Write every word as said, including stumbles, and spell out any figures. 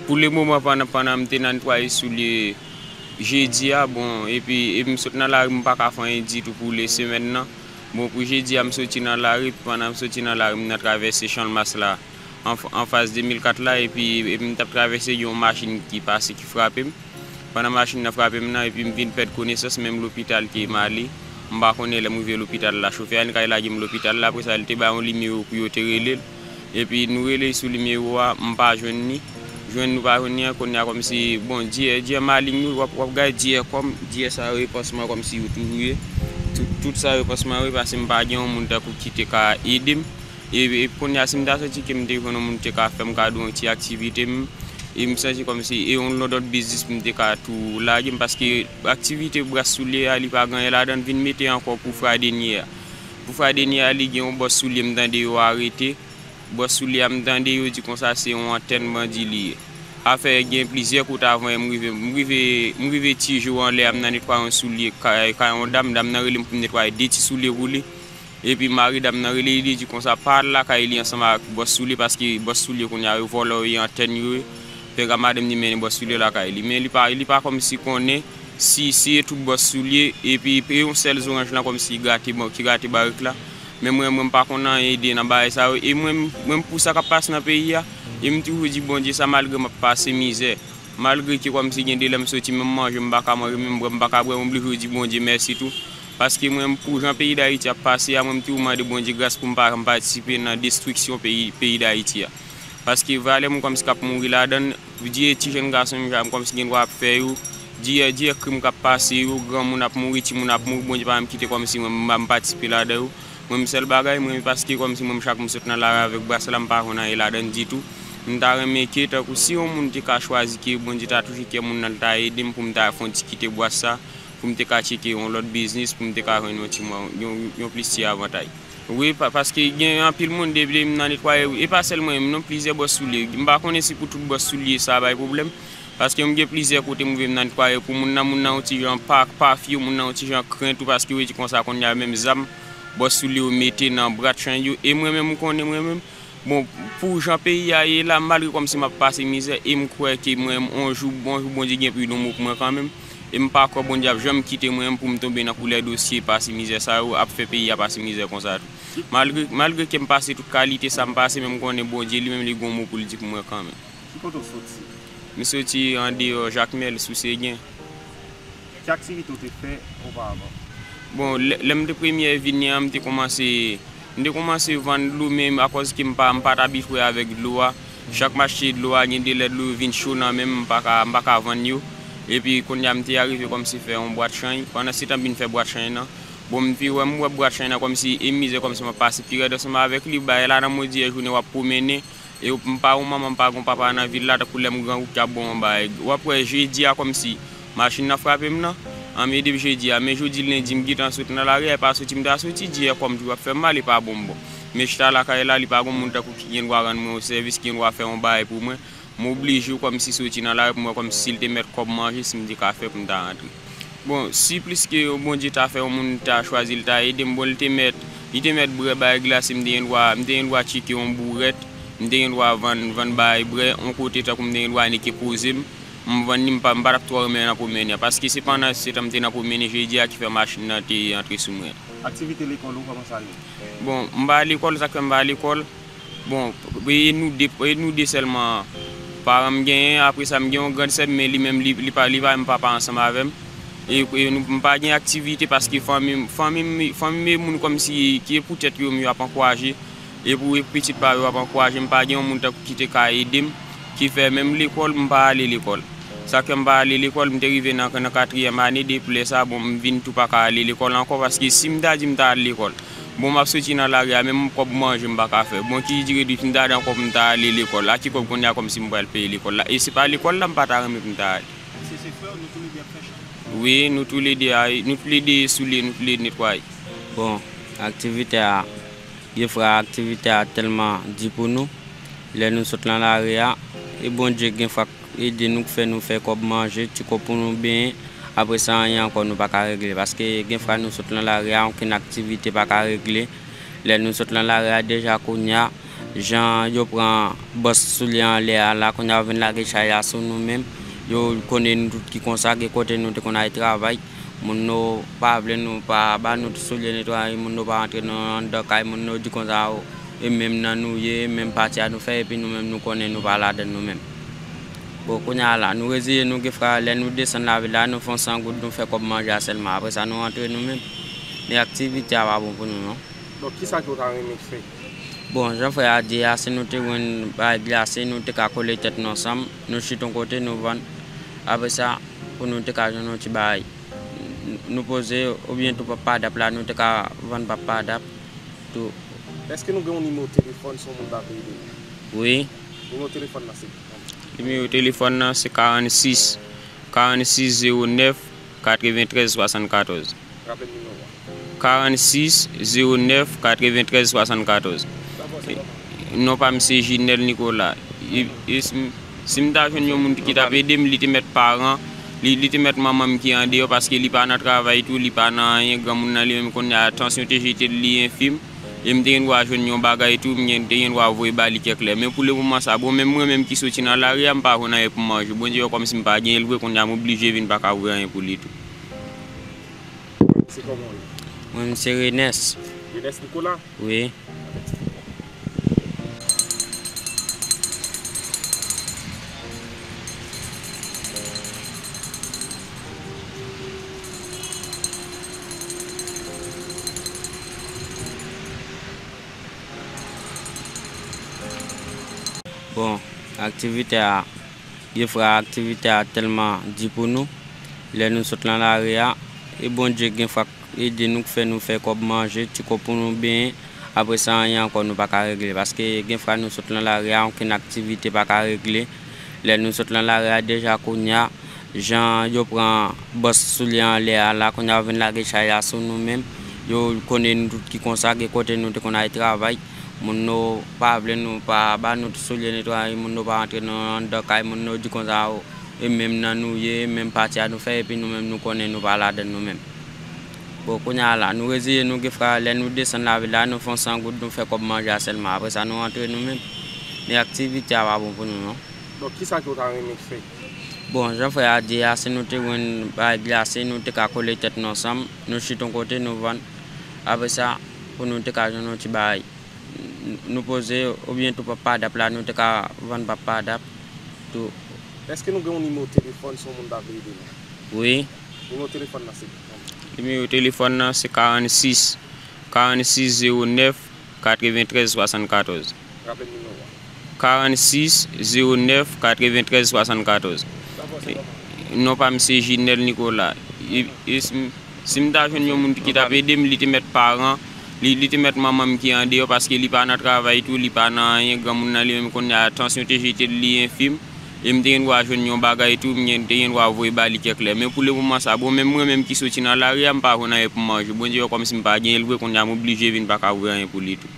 Pou lemoman, pandan, pandan m te nan netwaye soulye jedi a, bon, epi, epi m sot nan lari, m pa ka fè anyen ditou pou le semèn nan. Bon, pou jedi a, m soti nan lari, epi pandan m soti nan lari, m nan travèse Chanmas la, an, anfas de mil kat la, epi, epi m t ap travèse, gen yon machin ki pase, ki frape m. Pandan machin nan frape m nan, epi m vin pèd konesans, menm lopital ke m ale, m pa konnen lè m rive lopital la. Chofè a li kay lage m lopital la, apre sa, li te bay yon nimewo pou yo te rele l. Epi nou rele sou nimewo a, m pa jwenn li. Jwenn nou pa jwenn li an, kounye a kòmsi, bon, dyè, dyè maling nou, w ap, w ap gade dyè kòm, dyè sa yo e pansman kòmsi yo toujou ye. Tout, tout sa yo pansman yo ye, paske m pa gen yon moun tankou ki te ka ede m. E, e kounye a, si m ta santi ke m te jwenn yon moun ki te ka fè m kado yon ti aktivite m, e m santi kòmsi e yon lòt, lòt biznis m te ka tou lage m, paske aktivite bras soulye a, li pa gen anyen ladan l, vin mete ankò pou fra dènye a. Pou fra dènye a, li gen yon bòs soulye m tande yo arete. Bòs soulye a, m tande yo di konsa se yon antèn bandi li ye. Afè gen plizyè kout avan m rive, m rive, m rive Tijo anlè a, m nan netwaye yon soulye kay, kay yon dam, dam nan rele m pou m netwaye de ti soulye pou li. Epi mari dam nan rele li, li di konsa pa al lakay li ansanm ak bòs soulye, paske bòs soulye kounye a yo vòlò yo ye, antèn yo ye. Pèga madanm li mennen bòs soulye lakay li. Men li pa, li pa kòmsi konnen si, si e tout bòs soulye, epi e yon sèl zoranj lan kòmsi gate, bon, ki gate barik la. Men mwen, mwen m pa konn anyen de nan bagay sa yo. E mwen, mwen pou sa k ap pase nan peyi a, e m toujou di Bondye sa malgre m ap pase mizè. Malgre ke kòmsi gen de lè m soti, menm manje m pa ka manje, menm bwè m pa ka bwè, m oblije di Bondye mèsi tou. Paske mwen, pou jan peyi Dayiti ap pase a, mwen m toujou mande Bondye gras pou m pa janm patisipe nan destriksyon peyi, peyi Dayiti a. Paske valè m kòmsi k ap mouri ladan l, dyè ti jèn gason m ja m kòmsi gen dwa ap fè yo, dyè, dyè krim k ap pase yo, granmoun ap mouri, timoun ap mouri, Bondye pa janm kite kòmsi mwen m, m patisipe ladan yo. Mwen, m sèl bagay, mwen, paske kòmsi mwen, m chak m sot nan lari avèk bras la, m pa konn anyen ladan l ditou. M ta renmen ke, tankou si yon moun te ka chwazi ke Bondye ta touche kè moun nan, l ta ede m pou m ta fè yon ti kite bras sa, pou m te ka tcheke yon lòt biznis, pou m te ka jwenn yon ti mwa, yon, yon plis ti avantay. Wi, pa, paske gen anpil moun depi m nan netwaye, e pa sèl mwen menm non, plizyè bòs soulye. M pa konnen si pou tout bòs soulye sa bay pwoblèm. Paske m gen plizyè kote m rive m nan netwaye pou moun nan, moun nan yon ti jan pa, pa fye, moun nan yon ti jan kren tou, paske yo di konsa kounye a menm zam, bòs soulye yo mete nan brat chay yo. E mwen menm, m konnen mwen menm, bon, pou jan peyi a ye la, malgre kòmsi m ap pase mizè, e m kwè ke mwen menm, on jou, on jou Bondye gen pou li yon mo pou mwen kanmenm. E m pa kwè Bondye ap janm kite mwen menm pou m tonbe nan koulè dosye pase mizè sa yo, ap fè peyi a pase mizè konsa tou. Malgre, malgre ke m pase tout kalite sa m pase, men m konnen Bondye li menm li gen yon mo pou l di pou mwen kanmenm. Ki kote w soti? M soti andeyò Jakmèl, sou Segen. Ki aktivite w te fè oparavan? Bon, lè, lè m te premye vini an, m te kòmanse, m te kòmanse vann dlo, men akòz ke m pa, m pa t abitye avèk dlo a, chak m achte dlo a, gen de lè dlo yo vin cho nan men m, m pa ka, m pa ka vann yo. Epi kounye a, m te arive kòmsi fè yon bwat chay. Pandan se tan m vin fè bwat chay nan, bon, m vin wè, m wè bwat chay nan kòmsi e mizè kòmsi m ap pase pi rèd ansanm avèk li, bagay la nan modi e jounen w ap pwomennen. E m pa yon manman, m pa gen yon papa nan vil la, tankou lè m grangou ki ap bon yon bagay. W ap wè jedi a kòmsi machin nan frape m nan, an m ede m jedi a, men jodi lendi m gentan sot nan lari a, e pa soti m ta soti, dyè kò m toujou ap fè m mal, e pa bon m bon. Men chita lakay la, li pa gen moun tankou ki gen dwa rann mwen yon sèvis, ki gen dwa fè yon bagay pou mwen. M oblije kòmsi soti nan lari pou m wè kòmsi si l te mèt kòb manje, si m te ka fè pou m ta rantre. Bon, si plis ke Bondye ta fè yon moun ta chwazi l ta ede m, bon, li te mèt, li te mèt bwè bay glase, m te gen dwa, m te gen dwa tcheke yon bourèt, m te gen dwa vann, vann bay bwè, yon kote tankou m te gen dwa neke poze m, m vann li, m pa, m pa t ap twò renmen nan pwomennen an, paske se pandan se tan m te nan pwomennen jedi a ki fè machin nan te antre sou mwen. Aktivite lekòl ou, kòman sa ye? Bon, m pa lekòl, sa k fè m pa lekòl, bon, e nou de, e nou de sèlman paran m genyen. Apre sa, m gen yon grann sè m, men li menm, li, li pa, li pa menm papa ansanm avè m. E, e nou, m pa gen aktivite paske fanmi m, fanmi m, fanmi m e moun kòmsi ki e pou tèt yo menm yo ap ankouraje. E pou e pitit pa yo ap ankouraje m, pa gen yon moun tankou ki te ka ede m, ki fè menm lekòl, m pa ale lekòl. Sa k fè m pa ale lekòl, m te rive nan, nan katriyèm ane, depi lè sa, bon, m vin tou pa ka ale lekòl ankò, paske si m ta di m ta al lekòl, bon, m ap soti nan lari a, menm kòb manje m pa ka fè. Bon, ki dire di m ta di ankò pou m ta ale lekòl, a ki kòb kounye a kòmsi m pral peye lekòl la? E se pa lekòl la m pa ta renmen pou m ta ale. Se, se frè w, nou toulede ap fè chay? Wi, nou toulede a, nou toulede soulye, nou toulede netwaye. Bon, aktivite a, gen fwa aktivite a tèlman di pou nou, lè nou sot nan lari a, e Bondye gen fwa k ede nou, k fè nou fè kòb manje, ti kòb pou nou benyen, apre sa, anyen ankò nou pa ka regle, paske gen fwa nou sot nan lari a, okenn aktivite pa ka regle. Lè nou sot nan lari a, deja kounye a, Jan yo pran bòs soulye anlè a la, kounye a yo vin lage chay la sou nou menm. Yo konnen nou tout ki konsa, gen kote nou te konn al travay. Moun nou pa vle nou pa ba nou soulye netwaye, moun nou pa antre nan anndan kay moun nou, di konsa, e menm nan nou ye, menm pati a nou fè, epi nou menm nou konnen nou pa ladann nou menm. Bon, kounye a la, nou reziye nou, gen frè, lè nou desann lavil la, nou fè yon san goud, nou fè kòb manje a sèlman. Apre sa, nou rantre nou menm. Men aktivite a pa bon pou nou, non. Donk, kisa ke w ta renmen fè? Bon, jan frè a di a, si nou te jwenn bagay glase, nou te ka kole tèt nou ansanm, nou chita yon kote, nou vann. Apre sa, pou nou te ka jwenn yon ti bagay. N-, nou poze, oubyen tou pap padap la, nou te ka vann pap padap, tou. Èske nou gen yon nimewo telefòn si yon moun ta vle ede nou? Wi. Nimewo telefòn nan se ki? Nimewo telefòn nan se karannsis, karannsis zewo nèf, katreventrèz swasannkatòz. Raple m nimewo a. Karannsis zewo nèf katreventrèz swasannkatòz. Non pa m se Jinèl Nicolas. E, e si m, si m ta jwenn yon moun ki t ap ede m, li te mèt paran, li, li te mèt manman m ki andeyò, paske li pa nan travay tou, li pa nan anyen, granmoun nan li menm kounye a, tansyon te jete l, li enfim. E m te gen dwa jwenn yon bagay tou, m gen, te gen dwa voye ba li kèk lè. Men pou lemoman sa, bon, menm mwen menm ki soti nan lari a, m pa jwenn anyen pou m manje. Bondye wè kòmsi m pa genyen l vre, kounye a m oblije vin pa ka voye anyen pou li tou. Se kòman w ye? Mwen, m se Renès. Renès Nicolas? Wi. Bon, aktivite a, gen fwa aktivite a tèlman di pou nou. Lè nou sot nan lari a, e Bondye gen fwa k ede nou, k fè nou fè kòb manje, ti kòb pou nou benyen. Apre sa, anyen ankò nou pa ka regle. Paske gen fwa nou sot nan lari a, okenn aktivite pa ka regle. Lè nou sot nan lari a, deja kounye a, jan yo pran bòs soulye anlè a la, kounye a yo vin lage chay la sou nou menm. Yo konnen nou tout ki konsa, gen kote nou te konn al travay. Moun nou pa vle nou pa ba nou soulye netwaye, moun nou pa antre nan anndan kay moun nou, di konsa, e menm nan nou ye, menm pati a nou fè, epi nou menm nou konnen nou pa ladann nou menm. Bon, kounye a la, nou reziye nou, gen fwa, lè nou desann lavil la, nou fè yon san goud, nou fè kòb manje a sèlman. Apre sa, nou rantre nou menm. Men aktivite a pa bon pou nou, non. Donk, kisa ke w ta renmen fè? Bon, jan frè a di a, si nou te jwenn bagay glase, nou te ka kole tèt nou ansanm, nou chita yon kote, nou vann. Apre sa, pou nou te ka jwenn yon ti bagay. N-, nou poze, oubyen tou pap padap la, nou te ka vann pap padap tou. Èske nou gen yon nimewo telefòn si yon moun ta vle ede nou? Wi. Nimewo telefòn nan se ki? Nimewo telefòn nan se karannsis, karannsis zewo nèf, katreventrèz swasannkatòz. Raple m nimewo a. Karannsis zewo nèf katreventrèz swasannkatòz. Non pa m se Jinèl Nicolas. E, e si m, si m ta jwenn yon moun ki t ap ede m, li te mèt paran, li, li te mèt manman m ki andeyò, paske li pa nan travay tou, li pa nan anyen, granmoun nan li menm kounye a, tansyon te jete l, li enfim. E m te gen dwa jwenn yon bagay tou, m gen, te gen dwa voye ba li kèk lè. Men pou lemoman sa, bon, menm mwen menm ki soti nan lari a, m pa jwenn anyen pou m manje. Bondye wè kòmsi m pa genyen l vre, kounye a m oblije vin pa ka voye anyen pou li tou.